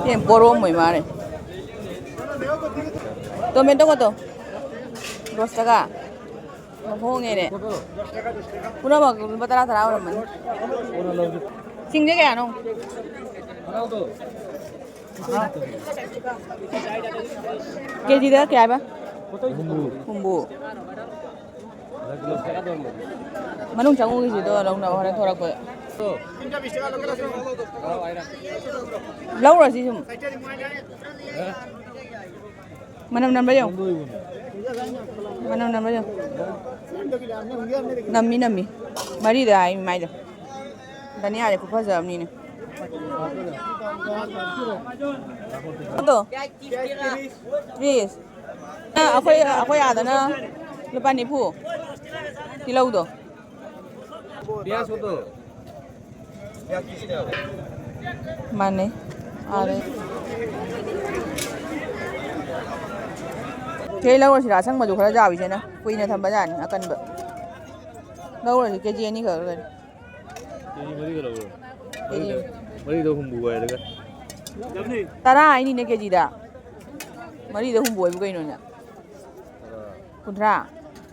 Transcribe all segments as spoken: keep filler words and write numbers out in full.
ꯁꯤ ꯕꯣꯔꯣꯝ ꯑꯣꯏ ꯃꯥꯜꯂꯦ꯫ ꯇꯣꯃꯦꯇꯣꯒꯗꯣ ꯗꯣꯁ ꯇꯀꯥ꯫ ꯍꯣꯡꯉꯦꯅꯦ꯫ ꯄꯨꯝꯅꯃꯛ ꯂꯨꯄꯥ ꯇꯔꯥ ꯇꯔꯥ ꯑꯣꯏꯔꯝꯃꯅꯤ꯫ ꯁꯤꯡꯁꯦ ꯀꯌꯥꯅꯣ? ꯀꯦꯖꯤꯗ ꯀꯌꯥ ꯍꯥꯏꯕ? ꯍꯨꯝꯐꯨ꯫ ꯃꯅꯨꯡ ꯆꯪꯉꯨꯒꯤꯁꯤꯗꯣ ꯂꯧꯅꯕ ꯍꯣꯔꯦꯟ ꯊꯣꯔꯛꯄꯗ꯫ ꯂꯧꯔꯁꯤ ꯁꯨꯝ꯫ ꯃꯅꯝ ꯅꯝꯕ ꯌꯦꯡꯉꯨ꯫ ꯃꯅꯝ ꯅꯝꯕ ꯌꯦꯡꯉꯨ꯫ ꯅꯝꯃꯤ, ꯅꯝꯃꯤ꯫ ꯃꯔꯤꯗ ꯍꯥꯏ ꯃꯥꯏꯗꯣ꯫ ꯗꯅꯤꯌꯥꯁꯦ ꯈꯨꯐꯖꯕꯅꯤꯅꯦ꯫ ꯑꯗꯣ, ꯄ꯭ꯂꯤꯖ꯫ ꯑ, ꯑꯩꯈꯣꯏ, ꯑꯩꯈꯣꯏ ꯑꯥꯗꯅ ꯂꯨꯄꯥ ꯅꯤꯐꯨ ꯇꯤꯜꯍꯧꯗꯣ꯫ ꯃꯥꯟꯅꯩ꯫ ꯑꯥꯗꯩ꯫ ꯁꯤ ꯂꯧꯔꯁꯤꯔꯥ? ꯑꯁꯪꯕꯗꯨ ꯈꯔ ꯆꯥꯎꯋꯤ ꯁꯤꯅ꯫ ꯀꯨꯏꯅ ꯊꯝꯕ ꯌꯥꯅꯤ ꯑꯀꯟꯕ꯫ ꯂꯧꯔꯁꯤ ꯀꯦ ꯖꯤ ꯑꯅꯤꯈꯛ ꯂꯧꯔꯒꯅꯤ꯫ ꯀꯦ ꯖꯤ ꯃꯔꯤꯒ ꯂꯧꯔꯣ꯫ ꯀꯦ ꯖꯤ ꯃꯔꯤꯗ, ꯃꯔꯤꯗ ꯍꯨꯝꯐꯨ ꯍꯥꯏꯔꯒ꯫ ꯇꯔꯥ ꯍꯥꯏꯅꯤꯅꯦ ꯀꯦ ꯖꯤꯗ꯫ ꯃꯔꯤꯗ ꯍꯨꯝꯐꯨ ꯍꯥꯏꯕꯨ ꯀꯩꯅꯣꯅꯦ? ꯀꯨꯟꯊ꯭ꯔꯥ꯫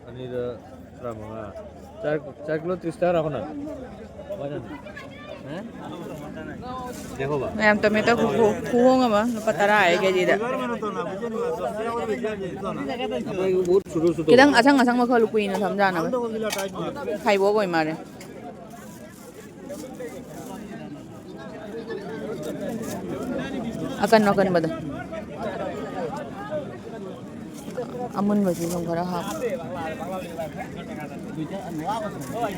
ꯑꯅꯤꯗ ꯇꯔꯥꯃꯉꯥ꯫ ꯆꯥꯔ, ꯆꯥꯔ ꯀꯤꯂꯣ ꯇꯤꯁ ꯇꯔꯥ ꯍꯣꯅ꯫ ꯃꯌꯥꯝ ꯇꯣꯃꯦꯇꯣ ꯈꯨ-, ꯈꯨ-, ꯈꯨꯍꯣꯡ ꯑꯃ, ꯂꯨꯄꯥ ꯇꯔꯥ ꯍꯥꯏ ꯀꯦ ꯖꯤꯗ꯫ ꯈꯤꯇꯪ ꯑꯁꯪ ꯑꯁꯪꯕ ꯈꯔ ꯀꯨꯏꯅ ꯊꯝꯖꯥꯅꯕ꯫ ꯈꯥꯏꯕꯣꯛ ꯑꯣꯏ ꯃꯥꯜꯂꯦ꯫ ꯑꯀꯟ ꯑꯀꯟꯕꯗꯣ꯫ ꯑꯃꯨꯟꯕꯁꯨ ꯑꯗꯨꯝ ꯈꯔ ꯍꯥꯞ꯫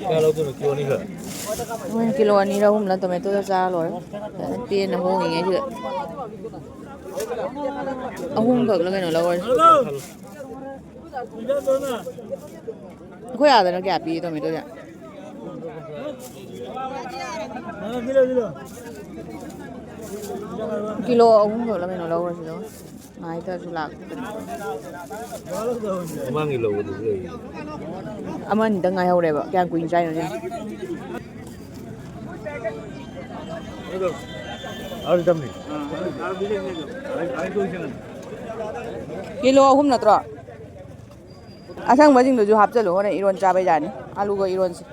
ꯀꯌꯥ ꯂꯧꯗꯣꯏꯅꯣ? ꯀꯤꯂꯣ ꯑꯅꯤꯈꯛ? ꯃꯣꯏꯅ ꯀꯤꯂꯣ ꯑꯅꯤꯔ ꯑꯍꯨꯝꯂ ꯇꯣꯃꯦꯇꯣꯗ ꯆꯥꯔ ꯂꯣꯏꯔꯦ꯫ ꯐꯖꯅ ꯄꯦꯟꯅ ꯍꯣꯡꯉꯤꯉꯩꯁꯤꯗ꯫ ꯑꯍꯨꯝꯈꯛꯂ ꯀꯩꯅꯣ ꯂꯧꯔꯁꯤ꯫ ꯑꯩꯈꯣꯏ ꯑꯥꯗꯅ ꯀꯌꯥ ꯄꯤ ꯇꯣꯃꯦꯇꯣꯁꯦ? ꯀꯤꯂꯣ ꯑꯍꯨꯝ ꯈꯛꯂ ꯀꯩꯅꯣ ꯂꯧꯔꯁꯤꯗꯣ꯫ ꯉꯥꯏꯇꯁꯨ ꯂꯥꯛꯇ꯭ꯔꯦ꯫ ꯃꯃꯥꯡꯒꯤ ꯂꯧꯕꯗꯨꯁꯨ ꯂꯩꯌꯦ꯫ ꯑꯃ ꯑꯅꯤꯗꯪ ꯉꯥꯏꯍꯧꯔꯦꯕ꯫ ꯀꯌꯥꯝ ꯀꯨꯏꯅ ꯆꯥꯏꯅꯣ ꯁꯤꯅ? ꯑꯗꯨ ꯇꯝꯃꯤ꯫ ꯀꯤꯂꯣ ꯑꯍꯨꯝ ꯅꯠꯇ꯭ꯔꯣ? ꯑꯁꯪꯕꯁꯤꯡꯗꯨꯁꯨ ꯍꯥꯞꯆꯜꯂꯨ, ꯍꯣꯔꯦꯟ ꯏꯔꯣꯟ ꯆꯥꯕ ꯌꯥꯅꯤ, ꯑꯂꯨꯒ ꯏꯔꯣꯟꯁꯤ꯫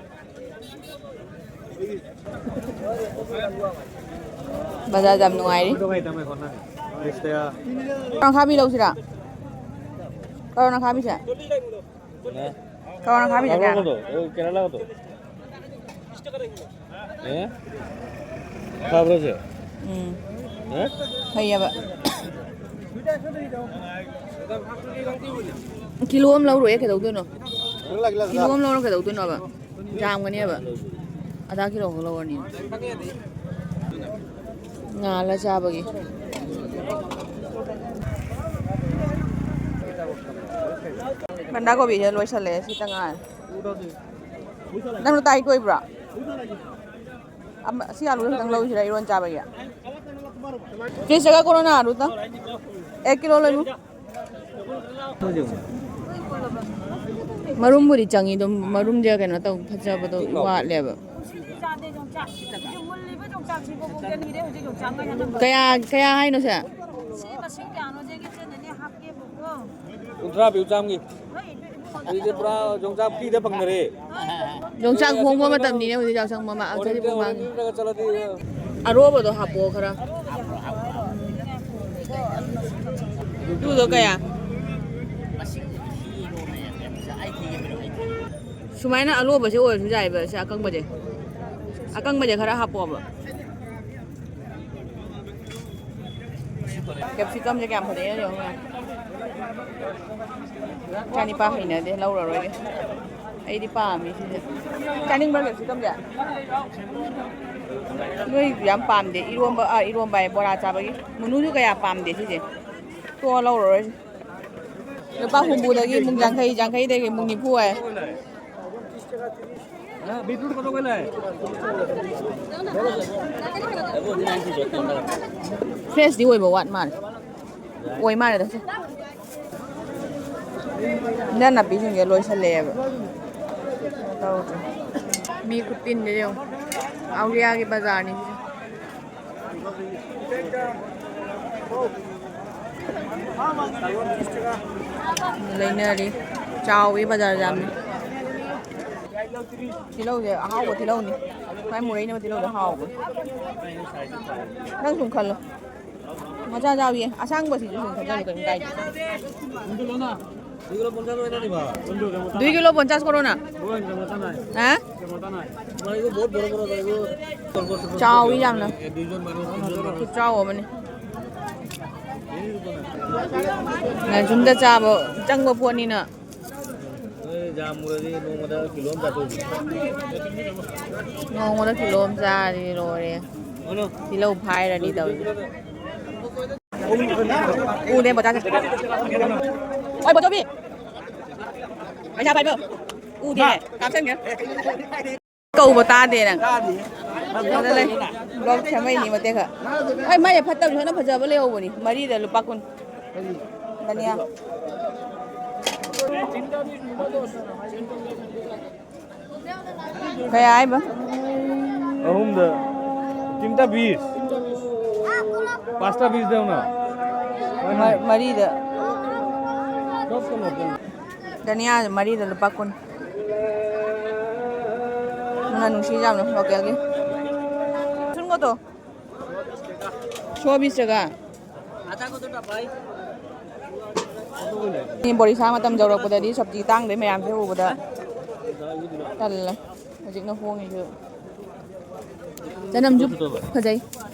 ꯕꯖꯥꯔ ꯌꯥꯝ ꯅꯨꯡꯉꯥꯏꯔꯤ꯫ ꯀꯔꯣꯅꯥ ꯈꯥꯕꯤ ꯂꯧꯁꯤꯔꯥ? ꯀꯔꯣꯅꯥ ꯈꯥꯕꯤꯁꯦ? ꯀꯔꯣꯅꯥ ꯈꯥꯕꯤꯁꯦ ꯀꯌꯥꯅꯣ? ꯀꯦꯔꯂꯥꯒꯗꯣ꯫ ꯑꯦ? ꯈꯥꯕ꯭ꯔꯣꯁꯦ? ꯎꯝ꯫ ꯑꯦ? ꯐꯩꯌꯦꯕ꯫ ꯀꯤꯂꯣ ꯑꯃ ꯂꯧꯔꯣꯏ, ꯀꯩꯗꯧꯗꯣꯏꯅꯣ? ꯀꯤꯂꯣ ꯑꯃ ꯂꯧꯔ ꯀꯩꯗꯧꯗꯣꯏꯅꯣꯕ? ꯌꯥꯝꯒꯅꯦꯕ꯫ ꯑꯗꯥ ꯀꯤꯂꯣ ꯈꯛ ꯂꯧꯔꯅꯤ꯫ ꯉꯥꯜꯂ ꯆꯥꯕꯒꯤ꯫ ꯕꯟꯗꯥ ꯀꯣꯕꯤꯁꯦ ꯂꯣꯏꯁꯜꯂꯛꯑꯦ, ꯁꯤꯇ ꯉꯥꯏꯔꯦ꯫ ꯅꯪ ꯇꯥꯏꯠ ꯑꯣꯏꯕ꯭ꯔꯣ? ꯑꯃ, ꯁꯤ ꯑꯂꯨ ꯈꯛꯇꯪ ꯂꯧꯁꯤꯔꯥ ꯏꯔꯣꯟ ꯆꯥꯕꯒꯤ? ꯐ꯭ꯔꯤꯖꯇꯒ ꯀꯣꯔꯣꯅꯥ ꯑꯂꯨꯗ ꯑꯦꯛ ꯀꯤꯂꯣ ꯂꯩꯕꯨ꯫ ꯃꯔꯨꯝꯕꯨꯗꯤ ꯆꯪꯉꯤ ꯑꯗꯨꯝ, ꯃꯔꯨꯝꯗꯤ ꯀꯩꯅꯣ ꯇꯧ, ꯐꯖꯕꯗꯣ ꯋꯥꯠꯂꯦꯕ꯫ ꯀꯌꯥ, ꯀꯌꯥ ꯍꯥꯏꯅꯣ ꯁꯦ? ꯀꯨꯟꯊ꯭ꯔꯥ ꯄꯤꯌꯨ, ꯆꯥꯝꯒꯤ꯫ ꯑꯗꯨꯗꯤ ꯄꯨꯔꯥ ꯌꯣꯡꯆꯥꯛ ꯐ꯭ꯔꯤꯗ ꯐꯪꯅꯔꯦ꯫ ꯌꯣꯡꯆꯥꯛ ꯍꯣꯡꯕ ꯃꯇꯝꯅꯤꯅꯦ ꯍꯧꯖꯤꯛ, ꯌꯥꯎꯁꯪ ꯃꯃꯥꯡ, ꯆꯍꯤ ꯑꯣꯔꯦꯟꯖ ꯃꯃꯥꯡ꯫ ꯑꯣꯔꯦꯟꯖ ꯅꯠꯇ꯭ꯔꯒ ꯆꯠꯂꯗꯤ ꯑꯔꯣꯕꯗꯣ ꯍꯥꯞꯄꯛꯑꯣ ꯈꯔ꯫ ꯇꯨꯗꯣ ꯀꯌꯥ? ꯁꯨꯃꯥꯏꯅ ꯑꯂꯣꯕꯁꯦ ꯑꯣꯏꯔꯁꯨ ꯌꯥꯏꯕ, ꯁꯤ ꯑꯀꯪꯕꯁꯦ꯫ ꯑꯀꯪꯕꯁꯦ ꯈꯔ ꯍꯥꯞꯄꯛꯑꯣꯕ꯫ ꯀꯦꯞꯁꯤꯀꯝꯁꯦ ꯀꯌꯥꯝ ꯐꯖꯩꯅꯣ ꯌꯦꯡꯉꯣ꯫ ꯏꯆꯥꯅꯤꯄꯥ ꯍꯩꯅꯗꯦ, ꯂꯧꯔꯔꯣꯏꯒꯦ꯫ ꯑꯩꯗꯤ ꯄꯥꯝꯃꯤ ꯁꯤꯁꯦ꯫ ꯆꯥꯅꯤꯡꯕ꯭ꯔꯥ ꯀꯦꯞꯁꯤꯀꯝꯁꯦ? ꯅꯣꯏ ꯌꯥꯝ ꯄꯥꯝꯗꯦ꯫ ꯏꯔꯣꯝꯕ, ꯑ, ꯏꯔꯣꯝꯕ ꯍꯥꯏ, ꯕꯣꯔꯥ ꯆꯥꯕꯒꯤ꯫ ꯃꯨꯅꯨꯁꯨ ꯀꯌꯥ ꯄꯥꯝꯗꯦ ꯁꯤꯁꯦ꯫ ꯇꯣꯛꯑꯣ, ꯂꯧꯔꯔꯣꯏꯁꯦ꯫ ꯂꯨꯄꯥ ꯍꯨꯝꯐꯨꯗꯒꯤ ꯑꯃꯨꯛ ꯌꯥꯡꯈꯩ, ꯌꯥꯡꯈꯩꯗꯒꯤ ꯑꯃꯨꯛ ꯅꯤꯐꯨ ꯍꯥꯏ꯫ ꯐ꯭ꯔꯦꯁꯇꯤ ꯑꯣꯏꯕ ꯋꯥꯠ ꯃꯥꯜꯂꯦ꯫ ꯑꯣꯏ ꯃꯥꯜꯂꯦꯗ ꯁꯦ꯫ ꯏꯟꯖꯥꯡ ꯅꯥꯄꯤꯁꯤꯡꯁꯦ ꯂꯣꯏꯁꯜꯂꯛꯑꯦꯕ꯫ ꯀꯩꯅꯣ ꯇꯧꯗ꯭ꯔꯦ꯫ ꯃꯤ ꯈꯨꯇꯤꯟꯁꯦ ꯌꯦꯡꯉꯣ꯫ ꯑꯥꯎꯂꯤꯌꯥꯒꯤ ꯕꯖꯥꯔꯅꯤ ꯁꯤꯁꯦ꯫ ꯂꯩꯅꯔꯤ꯫ ꯆꯥꯎꯋꯤ ꯕꯖꯥꯔ ꯌꯥꯝꯅ꯫ ꯇꯤꯜꯍꯧꯁꯦ ꯑꯍꯥꯎꯕ ꯇꯤꯜꯍꯧꯅꯤ꯫ ꯈ꯭ꯋꯥꯏ ꯃꯣꯔꯩꯅꯕ ꯇꯤꯜꯍꯧꯗꯣ ꯍꯥꯎꯕ꯫ ꯅꯪ ꯁꯨꯝ ꯈꯜꯂꯣ꯫ ꯃꯆꯥ ꯆꯥꯎꯏꯌꯦ꯫ ꯑꯁꯥꯡꯕꯁꯤꯁꯨ ꯁꯨꯝ ꯈꯟꯖꯜꯂꯨ ꯀꯩꯝ ꯀꯥꯏꯗꯦ꯫ দুই কিলো পঞ্চাশ করে না? হ্যাঁ? চাউই জানো। চাও মানে। ꯁꯨꯝꯗ ꯆꯥꯕ ꯆꯪꯕ ꯄꯣꯠꯅꯤꯅ꯫ ꯅꯣꯏ ꯌꯥꯝ ꯎꯔꯗꯤ ꯅꯣꯡꯃꯗ ꯀꯤꯂꯣ ꯑꯃ ꯆꯥꯊꯣꯛꯑꯅꯤ꯫ ꯅꯣꯡꯃꯗ ꯀꯤꯂꯣ ꯑꯃ ꯆꯥꯔꯗꯤ ꯂꯣꯏꯔꯦ꯫ ꯇꯤꯜꯍꯧ ꯐꯥꯏꯔꯅꯤ ꯇꯧꯔꯤꯁꯦ꯫ ꯎꯗꯦ ꯕꯣꯇꯥꯁꯦ꯫ ꯑꯣꯏ ꯕꯣꯆꯧꯕꯤ꯫ ꯄꯩꯁꯥ ꯄꯥꯏꯕ꯫ ꯎꯗꯦ꯫ ꯀꯥꯞꯁꯟꯒꯦ꯫ ꯀꯧꯕ ꯇꯥꯗꯦ ꯅꯪ꯫ ꯇꯥꯗꯦ꯫ ꯑꯗ ꯂꯩ꯫ ꯕ꯭ꯂꯣꯛ ꯁꯦꯝꯃꯛꯏꯅꯤ ꯃꯇꯦꯛ ꯈꯔ꯫ ꯍꯣꯏ ꯃꯥꯏꯁꯦ ꯐꯠꯇꯕꯅꯤ ꯍꯣꯏꯅ ꯐꯖꯕ ꯂꯩꯍꯧꯕꯅꯤ꯫ ꯃꯔꯤꯗ ꯂꯨꯄꯥ ꯀꯨꯟ꯫ ꯀꯔꯤ? ꯙꯅꯤꯌꯥ꯫ ꯀꯌꯥ ꯍꯥꯏꯕ? ꯑꯍꯨꯝꯗ ꯇꯤꯝꯇ ꯕꯤꯁ꯫ ꯄꯥꯁꯇ ꯕꯤꯁ ꯗꯧꯅ꯫ ꯃ-, ꯃꯔꯤꯗ꯫ ꯙꯅꯤꯌꯥ ꯃꯔꯤꯗ ꯂꯨꯄꯥ ꯀꯨꯟ꯫ ꯃꯅꯝ ꯅꯨꯡꯁꯤ ꯌꯥꯝꯅ ꯂꯣꯀꯦꯜꯒꯤ꯫ ꯁꯨꯝꯒꯗꯣ꯫ ꯁꯣ ꯕꯤꯁ ꯇꯀꯥ꯫ ꯕꯣꯔꯤꯁꯥ ꯃꯇꯝ ꯌꯧꯔꯛꯄꯗꯗꯤ ꯁꯕꯖꯤ ꯇꯥꯡꯗꯣꯏ ꯃꯌꯥꯝꯁꯦ ꯎꯕꯗ ꯇꯜꯂꯦ꯫ ꯍꯧꯖꯤꯛꯅ ꯍꯣꯡꯉꯤꯁꯨ꯫ ꯆꯅꯝꯁꯨ ꯐꯖꯩ꯫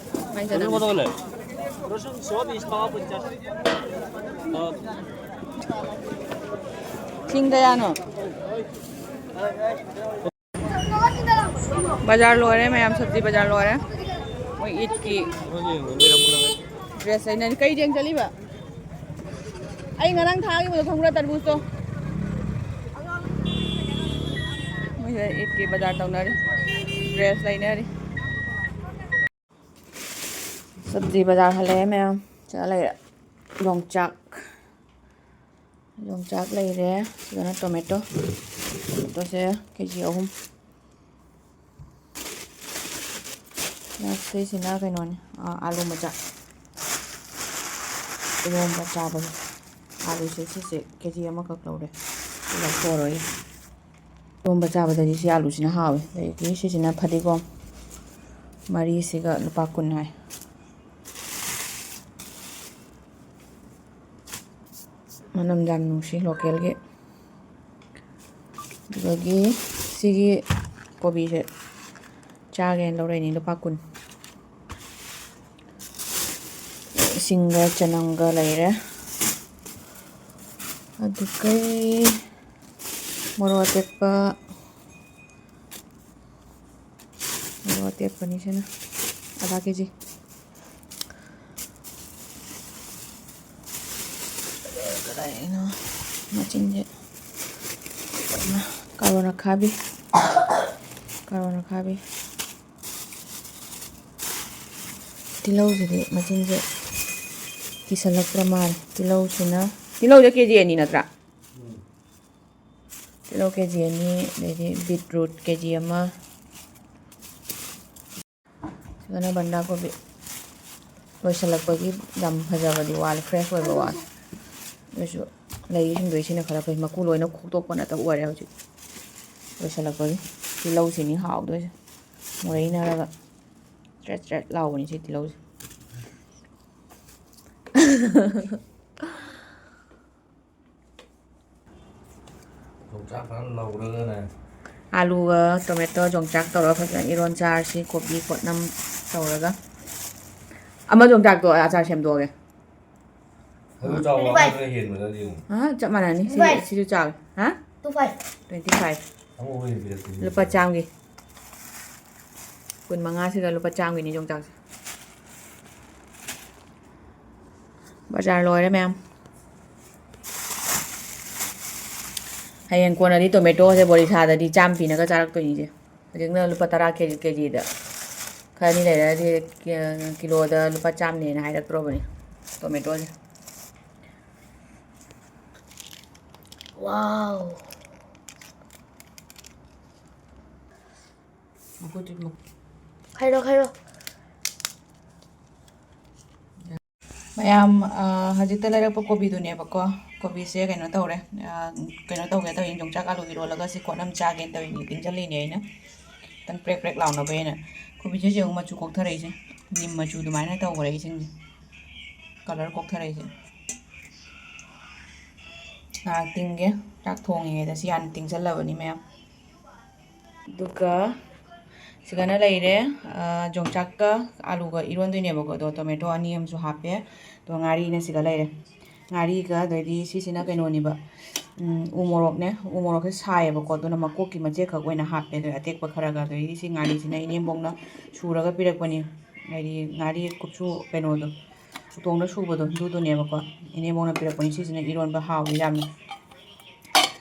ꯃꯥꯏ ꯆꯅꯝ꯫ ꯁꯤꯡ ꯀꯌꯥꯅꯣ? ꯕꯖꯥꯔ ꯂꯣꯏꯔꯦ ꯃꯌꯥꯝ, ꯁꯕꯖꯤ ꯕꯖꯥꯔ ꯂꯣꯏꯔꯦ꯫ ꯃꯣꯏ ꯏꯠꯀꯤ ꯗ꯭ꯔꯦꯁ ꯂꯩꯅꯔꯤ꯫ ꯀꯩ ꯌꯦꯡ ꯆꯠꯂꯤꯕ? ꯑꯩ ꯉꯔꯥꯡ ꯊꯥꯈꯤꯕꯗꯣ ꯈꯪꯕ꯭ꯔꯥ, ꯇꯔꯕꯨꯖꯇꯣ? ꯃꯣꯏꯁꯤꯗ ꯏꯠꯀꯤ ꯕꯖꯥꯔ ꯇꯧꯅꯔꯤ, ꯗ꯭ꯔꯦꯁ ꯂꯩꯅꯔꯤ꯫ ꯁꯕꯖꯤ ꯕꯖꯥꯔ ꯍꯜꯂꯛꯑꯦ ꯃꯌꯥꯝ꯫ ꯁꯤꯗ ꯂꯩꯔꯦ ꯌꯣꯡꯆꯥꯛ꯫ ꯌꯣꯡꯆꯥꯛ ꯂꯩꯔꯦ꯫ ꯁꯤꯗꯅ ꯇꯣꯃꯦꯇꯣ꯫ ꯇꯣꯃꯦꯇꯣꯁꯦ ꯀꯦ ꯖꯤ ꯑꯍꯨꯝ꯫ ꯁꯤꯁꯤꯅ ꯀꯩꯅꯣꯅꯤ, ꯑꯥ, ꯑꯥꯂꯨ ꯃꯆꯥ꯫ ꯏꯔꯣꯝꯕ ꯆꯥꯕꯒꯤ꯫ ꯑꯥꯂꯨꯁꯦ ꯁꯤꯁꯦ ꯀꯦ ꯖꯤ ꯑꯃꯈꯛ ꯂꯧꯔꯦ꯫ ꯁꯤ ꯂꯧꯊꯣꯛꯑꯔꯣꯏꯒꯦ꯫ ꯏꯔꯣꯝꯕ ꯆꯥꯕꯗꯗꯤ ꯁꯤ ꯑꯥꯂꯨꯁꯤꯅ ꯍꯥꯎꯋꯦ꯫ ꯑꯗꯒꯤ ꯁꯤꯁꯤꯅ ꯐꯗꯤꯒꯣꯝ꯫ ꯃꯔꯤꯁꯤꯒ ꯂꯨꯄꯥ ꯀꯨꯟ ꯍꯥꯏ꯫ ꯃꯅꯝ ꯌꯥꯝ ꯅꯨꯡꯁꯤ, ꯂꯣꯀꯦꯜꯒꯤ꯫ ꯑꯗꯨꯗꯒꯤ ꯁꯤꯒꯤ ꯀꯣꯕꯤꯁꯦ ꯆꯥꯒꯦꯅ ꯂꯧꯔꯛꯏꯅꯤ, ꯂꯨꯄꯥ ꯀꯨꯟ꯫ ꯏꯁꯤꯡꯒ ꯆꯅꯝꯒ ꯂꯩꯔꯦ꯫ ꯑꯗꯨꯒ ꯃꯣꯔꯣꯛ ꯑꯇꯦꯛꯄ, ꯃꯣꯔꯣꯛ ꯑꯇꯦꯛꯄꯅꯤ ꯁꯤꯅ ꯑꯗꯥ ꯀꯦ ꯖꯤ꯫ ꯀꯗꯥꯏꯅꯣ ꯃꯆꯤꯟꯁꯦ? ꯀꯥꯔꯣꯟ ꯑꯈꯥꯕꯤ, ꯀꯥꯔꯣꯟ ꯑꯈꯥꯕꯤ꯫ ꯇꯤꯜꯍꯧꯁꯤꯗꯤ ꯃꯆꯤꯟꯁꯦ ꯀꯤꯁꯜꯂꯛꯇ꯭ꯔ ꯃꯥꯜꯂꯦ꯫ ꯇꯤꯜꯍꯧꯁꯤꯅ, ꯇꯤꯜꯍꯧꯁꯦ ꯀꯦ ꯖꯤ ꯑꯅꯤ ꯅꯠꯇ꯭ꯔꯥ? ꯇꯤꯜꯍꯧ ꯀꯦ ꯖꯤ ꯑꯅꯤ, ꯑꯗꯩꯗꯤ ꯕꯤꯠꯔꯨꯠ ꯀꯦ ꯖꯤ ꯑꯃ, ꯁꯤꯗꯅ ꯕꯟꯗꯥ ꯀꯣꯕꯤ꯫ ꯂꯣꯏꯁꯤꯜꯂꯛꯄꯒꯤ ꯌꯥꯝ ꯐꯖꯕꯗꯤ ꯋꯥꯠꯂꯦ, ꯐ꯭ꯔꯦꯁ ꯑꯣꯏꯕ ꯋꯥꯠꯂꯦ꯫ ꯑꯗꯨꯁꯨ ꯂꯩꯔꯤꯁꯤꯡꯗꯣ ꯁꯤꯅ ꯈꯔ ꯐꯩ, ꯃꯀꯨ ꯂꯣꯏꯅ ꯈꯣꯛꯇꯣꯛꯄ ꯅꯠꯇ ꯑꯣꯏꯔꯦ ꯍꯧꯖꯤꯛ꯫ ꯂꯣꯏꯁꯤꯜꯂꯛꯄꯒꯤ ꯇꯤꯜꯍꯧꯁꯤꯅꯤ ꯍꯥꯎꯗꯣꯏꯁꯦ, ꯃꯨꯔꯩꯅꯔꯒ ꯆ꯭ꯔꯦꯠ ꯆ꯭ꯔꯦꯠ ꯂꯥꯎꯕꯅꯤ ꯁꯤ ꯇꯤꯜꯍꯧꯁꯦ꯫ ꯌꯣꯡꯆꯥꯛ ꯈꯔ ꯂꯧꯔꯒꯅꯦ꯫ ꯑꯥꯂꯨꯒ ꯇꯣꯃꯦꯇꯣ ꯌꯣꯡꯆꯥꯛ ꯇꯧꯔꯒ ꯐꯖꯅ ꯏꯔꯣꯟ ꯆꯥꯔꯁꯤ, ꯀꯣꯕꯤ ꯄꯣꯠꯅꯝ ꯇꯧꯔꯒ꯫ ꯑꯃ ꯌꯣꯡꯆꯥꯛꯇꯣ ꯑꯆꯥꯔ ꯁꯦꯝꯗꯣꯛꯑꯒꯦ꯫ ꯑꯗꯨ ꯆꯥꯎꯕ ꯑꯃꯗꯨꯅ ꯍꯦꯟꯕꯗꯗꯤ ꯌꯦꯡꯉꯨ꯫ ꯑ, ꯆꯞ ꯃꯥꯟꯅꯅꯤ꯫ ꯁꯤ, ꯁꯤꯁꯨ ꯆꯥꯎꯋꯤ꯫ ꯍꯥ? Two five꯫ Twenty five꯫ ꯑꯃꯨꯛ ꯍꯦꯟꯅ ꯄꯤꯔꯛꯇꯣꯏꯅꯤ꯫ ꯂꯨꯄꯥ ꯆꯥꯝꯒꯤ꯫ ꯀꯨꯟ ꯃꯉꯥꯁꯤꯒ ꯂꯨꯄꯥ ꯆꯥꯝꯒꯤꯅꯤ ꯌꯣꯡꯆꯥꯛꯁꯦ꯫ ꯕꯖꯥꯔ ꯂꯣꯏꯔꯦ ꯃꯌꯥꯝ꯫ ꯍꯌꯦꯡ ꯀꯣꯟꯅꯗꯤ ꯇꯣꯃꯦꯇꯣꯁꯦ ꯕꯣꯔꯤꯁꯥꯗꯗꯤ ꯆꯥꯝ ꯄꯤꯅꯒ ꯆꯥꯔꯛꯇꯣꯏꯅꯤꯁꯦ꯫ ꯍꯧꯖꯤꯛꯅ ꯂꯨꯄꯥ ꯇꯔꯥ ꯀꯦ ꯖꯤ, ꯀꯦ ꯖꯤꯗ꯫ ꯈꯔꯅꯤ ꯂꯩꯔꯗꯤ ꯀꯤ-, ꯀꯤꯂꯣꯗ ꯂꯨꯄꯥ ꯆꯥꯝꯅꯦꯅ ꯍꯥꯏꯔꯛꯇ꯭ꯔꯣꯕꯅꯤ ꯇꯣꯃꯦꯇꯣꯁꯦ꯫ Wow꯫ ꯃꯈꯨꯠꯇꯨ ꯃ- ꯈꯥꯏꯔꯣ, ꯈꯥꯏꯔꯣ꯫ ꯃꯌꯥꯝ, ꯑ, ꯍꯧꯖꯤꯛꯇ ꯂꯩꯔꯛꯄ ꯀꯣꯕꯤꯗꯨꯅꯦꯕꯀꯣ꯫ ꯀꯣꯕꯤꯁꯦ ꯀꯩꯅꯣ ꯇꯧꯔꯦ, ꯑ, ꯀꯩꯅꯣ ꯇꯧꯒꯦ ꯇꯧꯔꯤꯅꯦ, ꯌꯣꯡꯆꯥꯛ ꯑꯥꯂꯨ ꯏꯔꯣꯜꯂꯒ ꯁꯤ ꯀꯣꯠ ꯑꯃ ꯆꯥꯒꯦꯅ ꯇꯧꯔꯤꯅꯦ, ꯇꯤꯡꯁꯤꯜꯂꯤꯅꯦ ꯑꯩꯅ꯫ ꯈꯤꯇꯪ ꯄ꯭ꯔꯦꯛ ꯄ꯭ꯔꯦꯛ ꯂꯥꯎꯅꯕ ꯍꯥꯏꯅ꯫ ꯀꯣꯕꯤꯁꯦ ꯌꯦꯡꯉꯨ, ꯃꯆꯨ ꯀꯣꯛꯊꯔꯛꯏꯁꯦ, ꯅꯤꯝ ꯃꯆꯨ ꯑꯗꯨꯃꯥꯏꯅ ꯇꯧꯈꯔꯦ ꯏꯁꯤꯡꯁꯦ, ꯀꯂꯔ ꯀꯣꯛꯊꯔꯛꯏꯁꯦ꯫ ꯉꯥꯏꯍꯥꯛ ꯇꯤꯡꯒꯦ, ꯆꯥꯛ ꯊꯣꯡꯉꯤꯉꯩꯗ꯫ ꯁꯤ ꯍꯥꯟꯅ ꯇꯤꯡꯁꯜꯂꯕꯅꯤ ꯃꯌꯥꯝ꯫ ꯑꯗꯨꯒ ꯁꯤꯒꯅ ꯂꯩꯔꯦ, ꯑ, ꯌꯣꯡꯆꯥꯛꯀ ꯑꯥꯂꯨꯒ ꯏꯔꯣꯟꯗꯣꯏꯅꯦꯕꯀꯣ꯫ ꯑꯗꯣ ꯇꯣꯃꯦꯇꯣ ꯑꯅꯤ ꯑꯃꯁꯨ ꯍꯥꯞꯄꯦ꯫ ꯑꯗꯣ ꯉꯥꯔꯤꯅ ꯁꯤꯒ ꯂꯩꯔꯦ꯫ ꯉꯥꯔꯤꯒ, ꯑꯗꯩꯗꯤ ꯁꯤꯁꯤꯅ ꯀꯩꯅꯣꯅꯦꯕ, ꯎꯝ, ꯎ ꯃꯣꯔꯣꯛꯅꯦ꯫ ꯎ ꯃꯣꯔꯣꯛꯁꯦ ꯁꯥꯏꯌꯦꯕꯀꯣ, ꯑꯗꯨꯅ ꯃꯀꯣꯛꯀꯤ ꯃꯆꯦꯠꯈꯛ ꯑꯣꯏꯅ ꯍꯥꯞꯄꯦ꯫ ꯑꯗꯣ ꯑꯇꯦꯛꯄ ꯈꯔꯒ, ꯑꯗꯩꯗꯤ ꯁꯤ ꯉꯥꯔꯤꯁꯤꯅ ꯏꯅꯦꯝꯕꯣꯛꯅ ꯁꯨꯔꯒ ꯄꯤꯔꯛꯄꯅꯤ꯫ ꯍꯥꯏꯗꯤ ꯉꯥꯔꯤ ꯀꯨꯞꯁꯨ ꯀꯩꯅꯣꯗꯣ, ꯎꯇꯣꯡꯗ ꯁꯨꯕꯗꯣ, ꯑꯗꯨꯗꯨꯅꯦꯕꯀꯣ꯫ ꯏꯅꯦꯝꯕꯣꯛꯅ ꯄꯤꯔꯛꯄꯅꯤ꯫ ꯁꯤꯁꯤꯅ ꯏꯔꯣꯟꯕ ꯍꯥꯎꯋꯤ ꯌꯥꯝꯅ꯫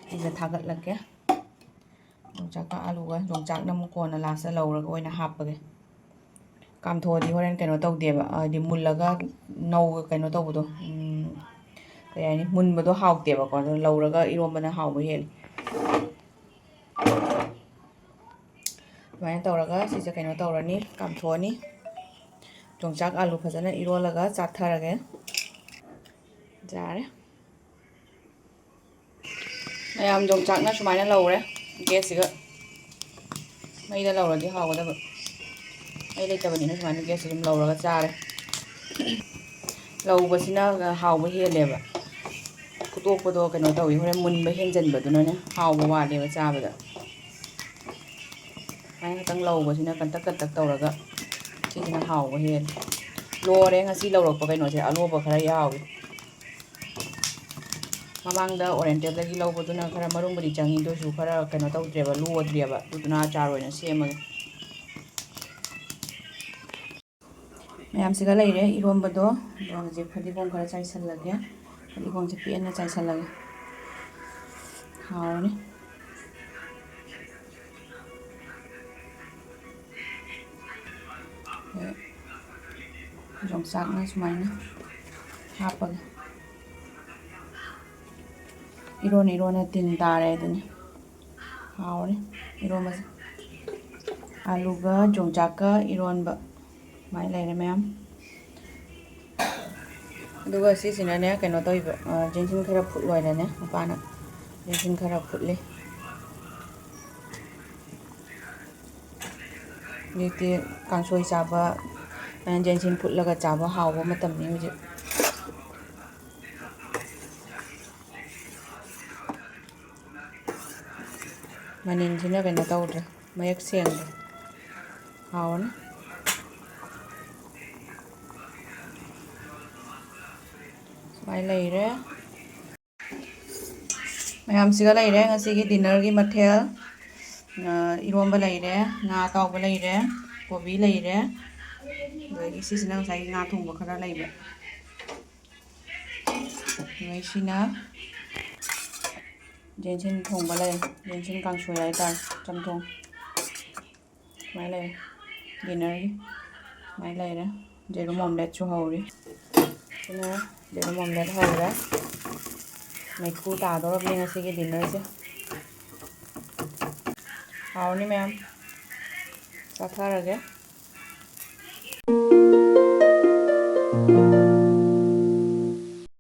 ꯁꯤꯁꯦ ꯊꯥꯒꯠꯂꯛꯀꯦ꯫ ꯌꯣꯡꯆꯥꯛꯀ ꯑꯥꯂꯨꯒ, ꯌꯣꯡꯆꯥꯛꯅ ꯑꯃꯨꯛ ꯀꯣꯟꯅ ꯂꯥꯁꯇ ꯂꯧꯔꯒ ꯑꯣꯏꯅ ꯍꯥꯞꯄꯒꯦ꯫ ꯀꯥꯝꯊꯣꯛꯑꯗꯤ ꯍꯣꯔꯦꯟ ꯀꯩꯅꯣ ꯇꯧꯗꯦꯕ, ꯍꯥꯏꯗꯤ ꯃꯨꯜꯂꯒ ꯅꯧ-, ꯀꯩꯅꯣ ꯇꯧꯕꯗꯣ, ꯎꯝ, ꯀꯩ ꯍꯥꯏꯅꯤ, ꯃꯨꯟꯕꯗꯣ ꯍꯥꯎꯇꯦꯕꯀꯣ꯫ ꯑꯗꯨꯅ ꯂꯧꯔꯒ ꯏꯔꯣꯝꯕꯅ ꯍꯥꯎꯕ ꯍꯦꯜꯂꯤ꯫ ꯑꯗꯨꯃꯥꯏꯅ ꯇꯧꯔꯒ ꯁꯤꯁꯦ ꯀꯩꯅꯣ ꯇꯧꯔꯅꯤ, ꯀꯥꯝꯊꯣꯛꯑꯅꯤ꯫ ꯌꯣꯡꯆꯥꯛ ꯑꯥꯂꯨ ꯐꯖꯅ ꯏꯔꯣꯜꯂꯒ ꯆꯥꯊꯔꯒꯦ꯫ ꯌꯥꯔꯦ꯫ ꯃꯌꯥꯝ, ꯌꯣꯡꯆꯥꯛꯅ ꯁꯨꯃꯥꯏꯅ ꯂꯧꯔꯦ꯫ ꯒꯦꯁꯁꯤꯒ ꯃꯩꯗ ꯂꯧꯔꯗꯤ ꯍꯥꯎꯒꯗꯕ꯫ ꯃꯩ ꯂꯩꯇꯕꯅꯤꯅ ꯁꯨꯃꯥꯏꯅ ꯒꯦꯁꯁꯤ ꯑꯗꯨꯝ ꯂꯧꯔꯒ ꯆꯥꯔꯦ꯫ ꯂꯧꯕꯁꯤꯅ ꯍꯥꯎꯕ ꯍꯦꯜꯂꯦꯕ꯫ ꯐꯨꯠꯇꯣꯛꯄꯗꯣ ꯀꯩꯅꯣ ꯇꯧꯋꯤ, ꯍꯣꯔꯦꯟ ꯃꯨꯟꯕ ꯍꯦꯟꯖꯟꯕꯗꯨꯅꯅꯦ ꯍꯥꯎꯕ ꯋꯥꯠꯂꯦꯕ ꯆꯥꯕꯗ꯫ ꯁꯨꯃꯥꯏꯅ ꯈꯛꯇꯪ ꯂꯧꯕꯁꯤꯅ ꯀꯟꯇꯛ ꯀꯟꯇꯛ ꯇꯧꯔꯒ ꯁꯤꯁꯤꯅ ꯍꯥꯎꯕ ꯍꯦꯜꯂꯦ꯫ ꯂꯣꯏꯔꯦ ꯉꯁꯤ ꯂꯧꯔꯛꯄ ꯀꯩꯅꯣꯁꯦ, ꯑꯂꯣꯕ ꯈꯔ ꯌꯥꯎꯏ꯫ ꯃꯃꯥꯡꯗ ꯑꯣꯔꯦꯟꯇꯦꯜꯗꯒꯤ ꯂꯧꯕꯗꯨꯅ ꯈꯔ ꯃꯔꯨꯝꯕꯨꯗꯤ ꯆꯪꯉꯤ, ꯑꯗꯨ ꯑꯣꯏꯔꯁꯨ ꯈꯔ ꯀꯩꯅꯣ ꯇꯧꯗ꯭ꯔꯦꯕ, ꯂꯣꯗ꯭ꯔꯦꯕ꯫ ꯑꯗꯨꯗꯨꯅ ꯑꯆꯥꯔ ꯑꯣꯏꯅ ꯁꯦꯝꯃꯒꯦ꯫ ꯃꯌꯥꯝꯁꯤꯒ ꯂꯩꯔꯦ ꯏꯔꯣꯝꯕꯗꯣ꯫ ꯑꯗꯣ ꯍꯧꯖꯤꯛ ꯐꯗꯤꯒꯣꯝ ꯈꯔ ꯆꯥꯏꯁꯜꯂꯒꯦ꯫ ꯐꯗꯤꯒꯣꯝꯁꯦ ꯄꯦꯟꯅ ꯆꯥꯏꯁꯜꯂꯒꯦ꯫ ꯍꯥꯎꯔꯅꯤ꯫ ꯑꯗꯩ ꯌꯣꯡꯆꯥꯛꯅ ꯁꯨꯃꯥꯏꯅ ꯍꯥꯞꯄꯒ ꯏꯔꯣꯟ ꯏꯔꯣꯟꯅ ꯇꯤꯟ ꯇꯥꯔꯦ ꯑꯗꯨꯅꯤ꯫ ꯍꯥꯎꯔꯦ ꯏꯔꯣꯟꯕꯁꯦ꯫ ꯑꯥꯂꯨꯒ ꯌꯣꯡꯆꯥꯛꯀ ꯏꯔꯣꯟꯕ꯫ ꯁꯨꯃꯥꯏꯅ ꯂꯩꯔꯦ ꯃꯌꯥꯝ꯫ ꯑꯗꯨꯒ ꯁꯤꯁꯤꯅꯅꯦ, ꯀꯩꯅꯣ ꯇꯧꯔꯤꯕ, ꯑ, ꯖꯦꯟꯁꯤꯟ ꯈꯔ ꯐꯨꯠꯂꯣꯏꯔꯅꯦ, ꯃꯄꯥꯅ ꯖꯦꯟꯁꯤꯟ ꯈꯔ ꯐꯨꯠꯂꯤ꯫ ꯍꯧꯖꯤꯛꯇꯤ ꯀꯥꯡꯁꯣꯏ ꯆꯥꯕ, ꯖꯦꯟꯁꯤꯟ ꯐꯨꯠꯂꯒ ꯆꯥꯕ ꯍꯥꯎꯕ ꯃꯇꯝꯅꯤ ꯍꯧꯖꯤꯛ꯫ ꯃꯅꯤꯟꯁꯤꯅ ꯀꯩꯅꯣ ꯇꯧꯗ꯭ꯔꯦ, ꯃꯌꯦꯛ ꯁꯦꯡꯗ꯭ꯔꯦ꯫ ꯍꯥꯎꯔꯅꯤ꯫ ꯁꯨꯃꯥꯏꯅ ꯂꯩꯔꯦ꯫ ꯃꯌꯥꯝꯁꯤꯒ ꯂꯩꯔꯦ ꯉꯁꯤꯒꯤ dinnerꯒꯤ ꯃꯊꯦꯜ꯫ ꯑ, ꯏꯔꯣꯝꯕ ꯂꯩꯔꯦ, ꯉꯥ ꯑꯇꯥꯎꯕ ꯂꯩꯔꯦ, ꯀꯣꯕꯤ ꯂꯩꯔꯦ, ꯑꯗꯒꯤ ꯁꯤꯁꯤꯅ ꯉꯁꯥꯏꯒꯤ ꯉꯥ ꯊꯣꯡꯕ ꯈꯔ ꯂꯩꯕ꯫ ꯑꯗꯩ ꯁꯤꯅ ꯖꯦꯟꯁꯤꯟ ꯊꯣꯡꯕ ꯂꯩ, ꯖꯦꯟꯁꯤꯟ ꯀꯥꯡꯁꯣꯏ ꯍꯥꯏꯇꯥꯔꯦ, ꯆꯝꯊꯣꯡ꯫ ꯁꯨꯃꯥꯏꯅ ꯂꯩꯔꯦ꯫ Dinnerꯒꯤ ꯁꯨꯃꯥꯏꯅ ꯂꯩꯔꯦ꯫ ꯌꯦꯔꯨꯝ omelette ꯁꯨ ꯍꯧꯔꯤ꯫ ꯁꯤꯅ ꯌꯦꯔꯨꯝ omelette ꯍꯧꯔꯦ꯫ ꯃꯩꯈꯨ ꯇꯥꯗꯧꯔꯕꯅꯤ ꯉꯁꯤꯒꯤ dinnerꯁꯦ꯫ ꯍꯥꯎꯔꯅꯤ ꯃꯌꯥꯝ꯫ ꯆꯥꯊꯔꯒꯦ꯫